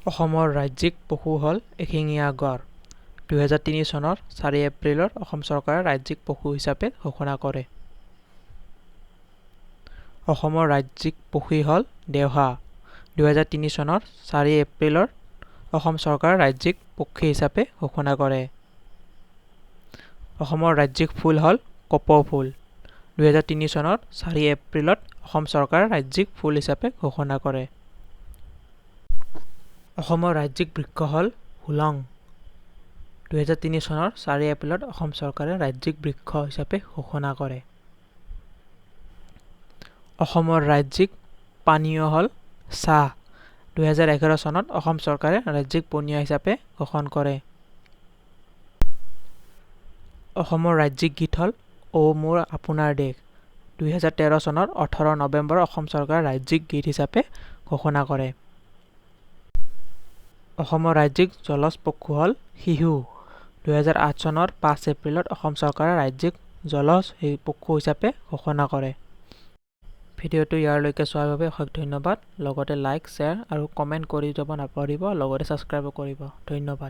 অসমৰ ৰাজ্যিক পশু হ'ল এশিঙীয়া গঁড়। 2003 চনৰ 4 এপ্ৰিলত অসম চৰকাৰে ৰাজ্যিক পশু হিচাপে ঘোষণা কৰে। অসমৰ ৰাজ্যিক পক্ষী হ'ল দেওহাঁহ। 2003 চনৰ 4 এপ্ৰিলত অসম চৰকাৰে ৰাজ্যিক পক্ষী হিচাপে ঘোষণা কৰে। অসমৰ ৰাজ্যিক ফুল হ'ল কপৌ ফুল। 2003 চনৰ 4 এপ্ৰিলত অসম চৰকাৰে ৰাজ্যিক ফুল হিচাপে ঘোষণা কৰে। অসমৰ ৰাজ্যিক বৃক্ষ হ'ল হোলং। 2003 চনৰ 4 এপ্ৰিলত অসম চৰকাৰে ৰাজ্যিক বৃক্ষ হিচাপে ঘোষণা কৰে। অসমৰ ৰাজ্যিক পানীয় হ'ল চাহ। 2011 চনত অসম চৰকাৰে ৰাজ্যিক পানীয় হিচাপে ঘোষণা কৰে। অসমৰ ৰাজ্যিক গীত হ'ল অ' মোৰ আপোনাৰ দেশ। 2013 চনৰ 18 নৱেম্বৰত অসম চৰকাৰে ৰাজ্যিক গীত হিচাপে ঘোষণা কৰে। অসমৰ ৰাজ্যিক জলজ পশু হ'ল শিহু। 2008 চনৰ 5 এপ্ৰিলত অসম চৰকাৰে ৰাজ্যিক জলজ পশু হিচাপে ঘোষণা কৰে। ভিডিঅ'টো ইয়াৰলৈকে চোৱাৰ বাবে অশেষ ধন্যবাদ। লগতে লাইক, শ্বেয়াৰ আৰু কমেণ্ট কৰি যাব নাপাহৰিব, লগতে ছাবস্ক্ৰাইবো কৰিব। ধন্যবাদ।